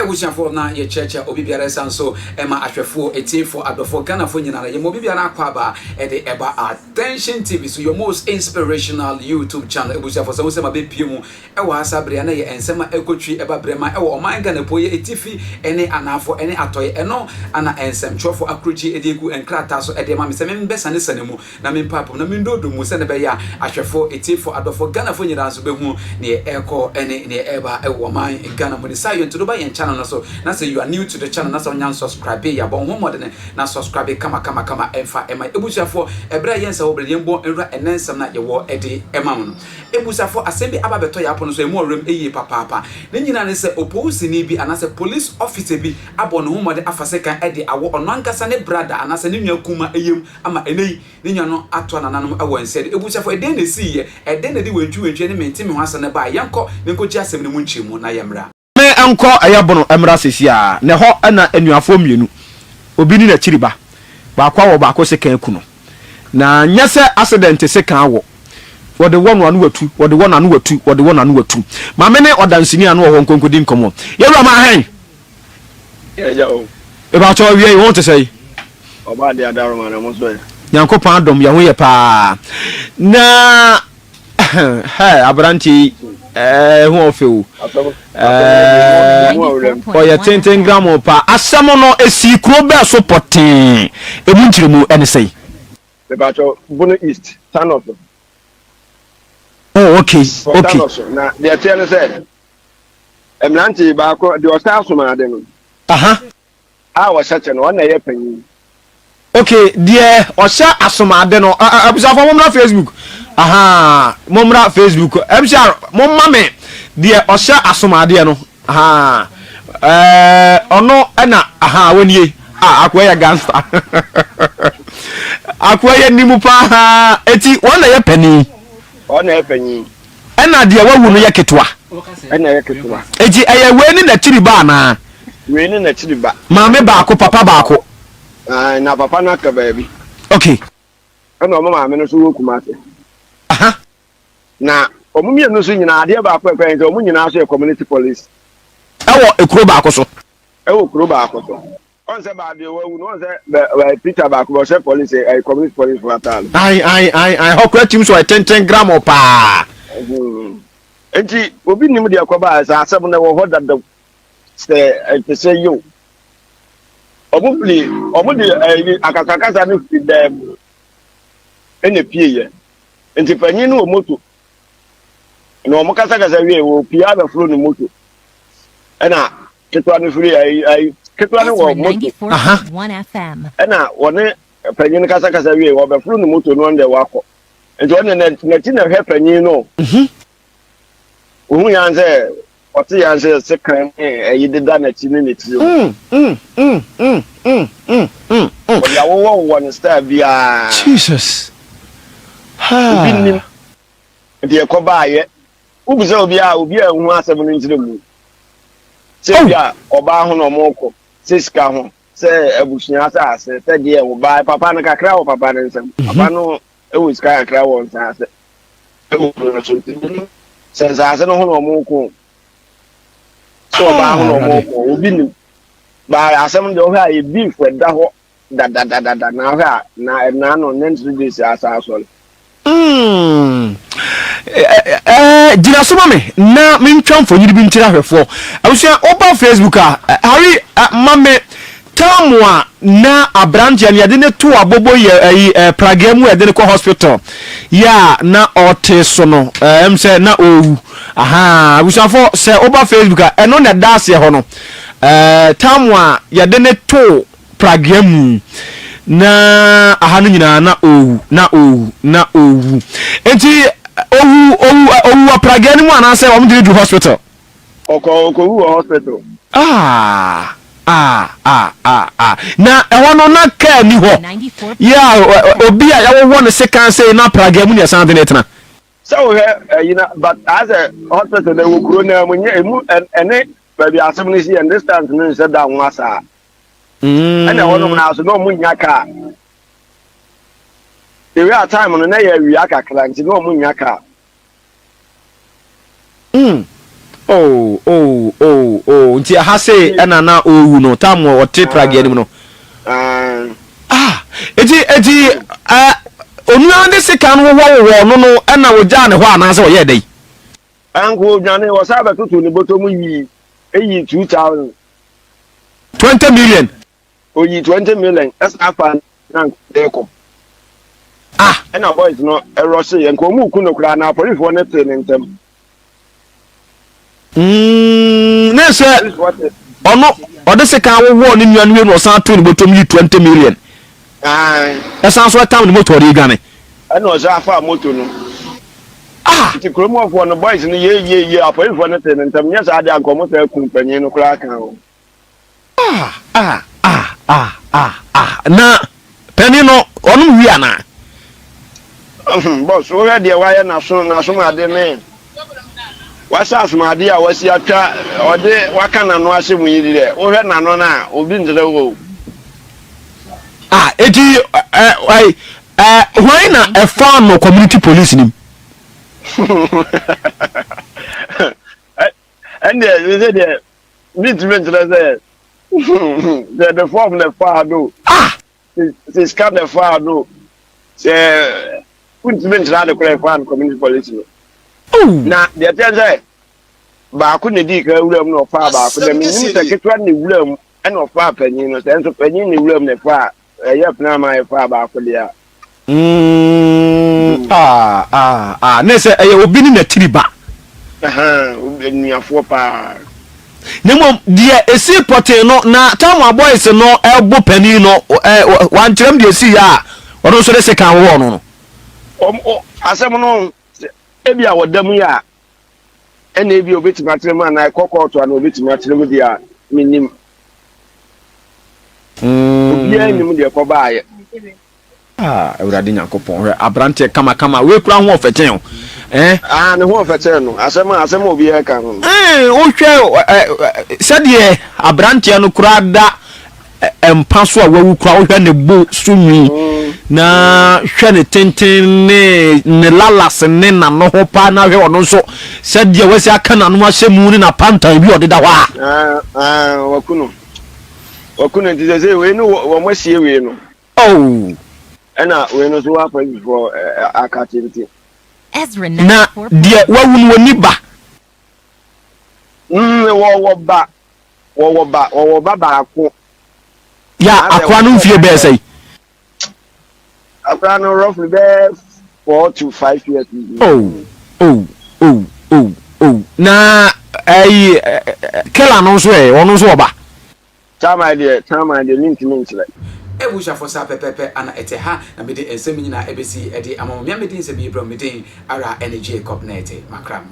Abusuafoɔ na yɛkyerɛkyerɛ obi biara ɛsan so ɛma ahwɛfoɔ, atiefoɔ, adɔfoɔ, Ghanafoɔ nyinaa yɛma obi biara akɔ aba ɛde ɛba Attention TV so, your most inspirational YouTube channel. Abusuafoɔ, sɛ wo sɛ ma bɛpie mu ɛwɔ ha saa bere a, na yɛ nsɛm a ɛkɔtwi ɛba berɛ ma ɛwɔ ɔman Ghana apueɛ, atifi ɛne anaafoɔ ɛne atɔeɛ. Ɛno ana nsɛmtwerɛfoɔ akorokyi ɛde agu nkrataa so ɛde ma me sɛ membɛsanesane mu na mempaapam na mendoodo mu sɛdeɛ ɛbɛyɛ a ahwɛfoɔ, atiefoɔ, adɔfoɔ, Ghanafoɔ nyinaa nso bɛhu neɛ ɛrekɔ ne neɛ ɛreba wɔ ɔman Ghana mu. Ne saa yɛ nti no ba yɛn channel no so na sɛ you are new to the channel na sɛ wonya nsubscribe yɛ a, bɔ wo ho mmɔdene na subscribe kama kama kama ɛmfa ɛma abusuafoɔ. Ɛberɛ a yɛnsa wɔ berɛ yɛmbɔ nwura ɛnɛ nsɛm no a yɛwɔ de ɛma mo no. Abusuafoɔ, asɛm bi aba abɛtɔ yɛn apono so a ɛmu ɔwerɛm yie papaapa. Ne nyinaa ne sɛ opolisini bi anaasɛ police officer bi abɔ ne ho mmɔden afa sekan de awɔ ɔno ankasa ne brada anaasɛ ne nua kuma yam ama ɛnnɛ yi ne nua no atoa nananom wɔ nsɛe do. Ebusuafo, ɛdɛn na esiiɛ? Ɛdɛn na ɛde wantwiwantwi ne mente-me-ho-asɛm no baeɛ? Yɛnkɔ na yɛnkɔgye asɛm no mu nkyerɛmu na yɛmmra. Me nkɔ ɛyɛ bono mmra sesie ara, na ɛhɔ na anuafoɔ mmienu, obi ne n'akyiri ba, baako awɔ baako sekan aku no. Na nyɛ sɛ accident sekan awɔ, wɔde wɔ no ano watu, wɔde wɔ no ano watu, wɔde wɔ no ano watu. Ma me ne ɔdanseni a na ɔwɔ hɔ nkɔ nkɔdi nkɔmmɔ. Yɛwura ma ahɛn. Yɛgya o. Mepakyɛw awia yi, wo ho te sɛn? Ɔba ade adaroma na mo nso ɛ? Nyankopɔn adom yɛn ho yɛ paa. Na hɛ aberanteɛ yi ɛɛ ho ɔfɛ o. Ɛɛ ɔyɛ tenten gram paa. Asɛm no esii kuro bɛɛ so pɔtee? Emu nkyerɛmu ɛne sɛn? Mepakyɛw Bono East, Tanoso. Oh okay okay. Tanoso na deɛ ɛteɛ ne sɛ. Mmerante baako deɛ ɔhyɛ asomaade no. Aha. A ɔhyɛ kyɛ no, ɔno na ɛyɛ panyin. Okay, deɛ ɔhyɛ asomaade no, abusuafoɔ mommra Facebook. Aha, mommra Facebook. MCR, momma me deɛ ɔhyɛ asomadeɛ no. Aha, ɛɛ, ɔno ɛna, aha, wɔnie. Ah, akoa yɛ gangster. Akoa yɛ nimu paa. Eti, wɔn na ɛyɛ panin. Ɔno na ɛyɛ panyin. Ɛna deɛ wawu no yɛ ketewa. Ɛna ɛyɛ ketewa. Enti ɛyɛ wei ne n'akyiri ba anaa? Wei ne n'akyiri ba. Maame baako, papa baako. Ae, na papa no aka baabi. Okay. Ɛna wɔn maame no nso wɔ Kumasi. Aha. Na wɔn mmienu nso nyinaa adeɛ baako a ɛkura yɛn sɛ wɔn nyinaa nso yɛ community police. Ɛwɔ ekuro baako so. Ɛwɔ kuro baako so. Ɔn sɛ baa deɛ wawu no, ɔn sɛ bɛ bɛ Peter baako bɛ ɔhyɛ police ɛɛ community police fo ataade. Ae ae ae ae hɔ koraa tim so ɔyɛ tenten gram paa. Nti obi nim deɛ ɛkɔbaa sɛ asɛm no ɛwɔ hɔ dadaw sɛ ɛte sɛ yew. Ɔmo firi ɔmo de ɛyi akasakasa no firi dɛm ɛna pie yɛ. Nti panyin no wɔ moto na ɔmo kasakasa wie wɔ pie abɛforo ne moto ɛna ketewa no firi ayi ayi ketewa no wɔ moto ɛna wɔne panyin no kasakasa wie wɔbɛforo ne moto no ɔno deɛ wakɔ nti ɔne n'akyi na ɛhwɛ panyin no mhm. ohun yan sɛ ɔte yan sɛ sekan ne ɛyi deda n'akyi ne ne tiri mu mm, mm, mm, ɔde awowɔ wɔ ne style biara. Jesus. Obi nim deɛ ɛkɔbaayɛ. Wobisa obi a, obi a nhu asɛm no nkyerɛ mu. Sɛ bi a ɔbaa ho na ɔmo kɔ, sɛ sika ho, sɛ abusua asase, sɛ deɛ ɔbaa papa no kakra wɔ papa no nsam. Mhm. Papa no wɔ sika kakra wɔ nsaase wɔ kuro no so nti menim sɛ nsaase no ho na ɔmo ko, sɛ ɔbaa ho na ɔmo kɔ, obi nim. Ba asɛm no deɛ ɔhwɛ a yɛ beef ɛda hɔ dadadadada na ahwɛ a na ɛnaa no ne ntiri de si asa asɔre. Mm. Eh, gyina so ma me na mentwa mfonyin bi nkyerɛ ahwɛfoɔ. Abusua, woba Facebook a, Harry, ma me tam a na aberanteɛ no yɛde ne to abobo yɛ ayi eh, pragea mu yɛde ne kɔ hospital yɛ a na ɔte so no, ɛm sɛ na ɔrewu. Aha, abusuafoɔ, sɛ woba Facebook a, ɛno na ɛda aseɛ hɔ no. Eh, tam a yɛde ne to pragea mu na aha no nyinaa na owu na owu na owu nti owu owu owu wɔ pragea no mu anaasɛ wɔn de no du hospital. Ɔkɔ ɔkɔwu wɔ hospital. Ah ah ah ah ah na ɛhɔ no na kaa ni hɔ yɛ a obi a yɛwowɔ no sekan sei na pragea mu na yɛsan de no tena. Sɛ wohwɛ ɛyi na but ayɛ sɛ hospital na ɛwɔ kuro na mu nyɛ emu ɛne baabi asɛm no si yɛ distance no nhyɛ da nwa saa. Ɛna ɛhɔ nom na so na ɔmo nya kaa. Ewi a time no na yɛ awia kakra nti na ɔmo nya kaa. Mm. Oh oh oh oh nti ɛha sei ɛna na ɔrewu no tam ɔte pragea no mu no. Ah eti eti ɛ onua de sekan wowɔ wowɔ no no ɛna ogyaa ne hɔ anaasɛ ɔyɛɛ dɛn? Anko odwane wɔsan bɛtoto ne bɔtɔ mu yii eyi 2000. 20 million. Oyii 20 million ɛsan fa na nka ɔde kɔ. Ah. Ɛna boys no ɛrɔhye yɛ nka ɔmo ku no koraa na apolisifoɔ no tee ne ntɛm. Mm, ne sɛ ɔno ɔde sekan wowɔɔ ne nua no wie na ɔsan too ne bɔtɔm yi 20 million. Ɛsan so ɛtam ne moto ɔde adwane. Ɛna ɔsan faa moto no. Ah! Nti kurom hɔfoɔ no boys no yee yee yee apolisifoɔ no tee ne ntɛm nyɛ saa deɛ anka ɔmo san ku panyin no koraa ka ho. Ah ah ah ah ah ah na panin no ɔnom wie anaa? Boss wohwɛ deɛ wayɛ n'aso n'asomade ne wahyɛ asomade a wasi atwa ɔde waka n'ano ahyɛ mu yi deɛ wohwɛ n'ano no a obi nkyerɛ wo o. Ah eti ɛ ɛ ɛ hwan na ɛfaa no community police nim? Ɛndeɛ sɛ deɛ Mintumi nkyerɛ sɛ sɛ the form na ɛfaa do, Ah! sɛ sika na ɛfaa do, sɛ wontumi nkyerɛ ade koraa ɛfaa no community police no. Oh! Na deɛ ɛteɛ sɛ baako na edii kan wura mu na ɔfaa baako na menim sɛ ketewa na ewura mu ɛna ɔfaa panyin no sɛ nso panyin na ewura mu na ɛfaa Ɛyɛ pena ma yɛfaa baako deɛ a. Mm, ah, ah, ah. Ne sɛ ɛyɛ obi ne n'akyiri ba. Ahaa, anuafoɔ paa. Na mmom deɛ ɛsii pɔtee no, na Tamwa boys no ɛbo panin no, ɛ, wankyerɛm deɛ ɛsii yɛ a, ɔno nso de sekan wowɔɔ no no. Wɔn, o, asɛm no, ebi a wɔda mu yɛ a, ɛna ebi a obetumi akyerɛ mu anaa ɛkɔ kɔɔto a na obetumi akyerɛ mu deɛ a, mennim. Obiara nnim deɛ ɛkɔbaeɛ. Ah, Awurade Nyankopɔn, hwɛ aberanteɛ kamakama wei kura ho ɔfɛ kyɛn o. Eh? Ah, ne ho ɔfɛ kyɛn no. Asɛm a asɛm a obiara ka no. Eh, wohwɛ eh, sɛdeɛ aberanteɛ no koraa da mpa so a wawu koraa wohwɛ ne bo so nwi na hwɛ ne tenten ne ne lalas ne n'ano ho paa na hwɛ ɔno nso sɛdeɛ wasi aka n'ano ahyɛ mu ne n'apantan bi ɔdeda hɔ a. Ah, ah, waku no. Waku no nti sɛ sɛ wei no wɔn asie wei no. Oh. Ɛna wei no nso wafa abifoɔ aka tenten. Na deɛ wawu no wɔni ba. Wɔwɔ ba. Wɔwɔ ba, wɔwɔ ba baako. Ya akora no mfie bɛyɛ sɛn? Akora no roughly bɛyɛ 4 to 5 years. Oh, oh, oh, oh, oh. Na ɛyi kela no nso ɛ, ɔno nso ɔba. Taman deɛ, taman deɛ, mintumi nkyerɛ. Abusuafo saa pɛpɛɛpɛ ana ɛte ha na mede nsɛm yi nyinaa ɛbɛsi de ama mo. Mea medi nsɛm yi brɛ mo, me din ara ɛne Jacob Nete Makram.